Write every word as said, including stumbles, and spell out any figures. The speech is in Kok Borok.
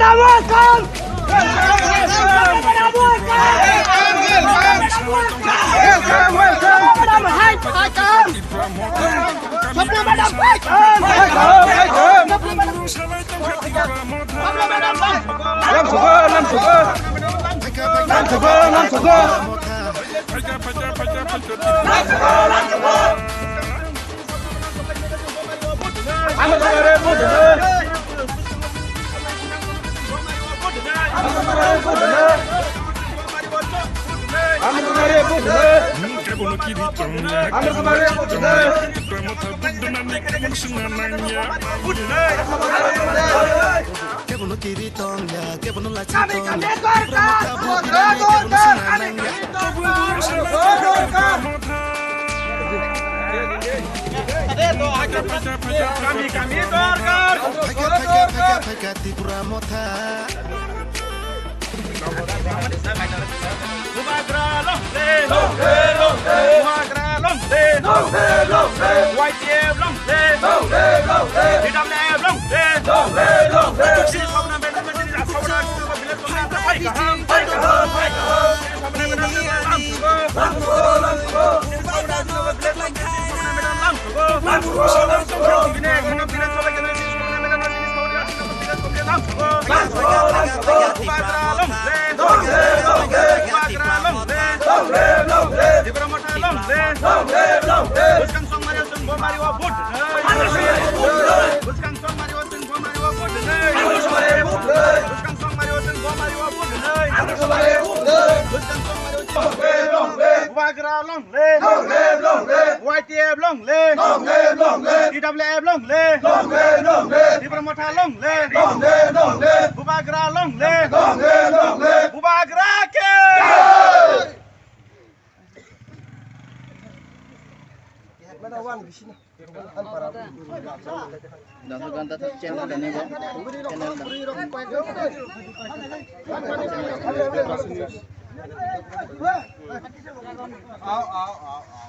Welcome! Welcome, welcome! Welcome, welcome! Madam, hi, hi, come! Swapna madam, hi, come! Hi, come, hi, come! Swapna madam, hi, come! Swapna madam, hi, come! Lam soko, lam soko. Lam soko, lam soko. Lam soko, lam soko. Ang kumare vote dene. Ang kumare vote dene. Ang kumare vote dene. Ang kumare vote dene. Kebono kiri tongya, kebono lachi tongya. Kami, kami, Tipra Motha vote dene, kebono sinanangya. Kami, kami, dorkar. Phaikha, phaikha, phaikha, phaikha, Tipra Motha. Bubagra long live! Long live, long live! Bubagra long live! Long live, long live! Y T F long live! Long live, long live! T W F long live! Long live, long live! Bubagra long live! Long live, long live! Y T F long live! Long live, long live! T W F long live! Long live, long live! Tipra Motha long live! Long live, long live! Bubagra long live! Long live, long live! Bubagra ke! Jai! Dasa ganta tak channel dani ba. Channel da. Ao, ao, ao, ao, ao.